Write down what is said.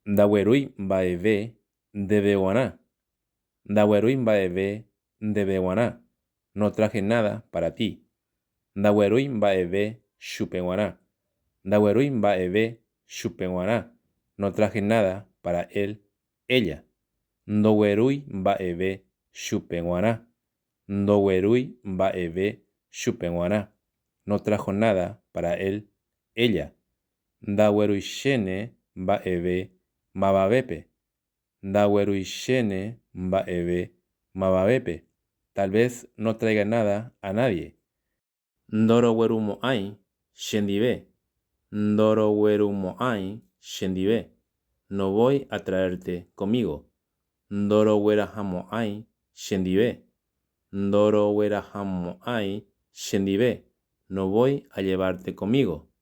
Ndaguerúi mba'eve ndéve g̃uarã. Ndaguerúi mba'eve ndéve g̃uarã. No traje nada para ti. Ndaguerúi mba'eve chupe g̃uarã. Ndaguerúi mba'eve chupe g̃uarã. No traje nada para él, ella. Ndoguerúi mba'eve chupe g̃uarã. Ndoguerúi mba'eve chupe g̃uarã. No trajo nada para él, ella. Ndagueruichéne mba'eve mavavépe. Ndagueruichéne mba'eve mavavépe. Tal vez no traiga nada a nadie. Ndoroguerumo'ãi chendive. Ndoroguerumo'ãi chendive. No voy a traerte conmigo. Ndoroguerahamo'ãi chendive. Ndoroguerahamo'ãi chendive. No voy a llevarte conmigo.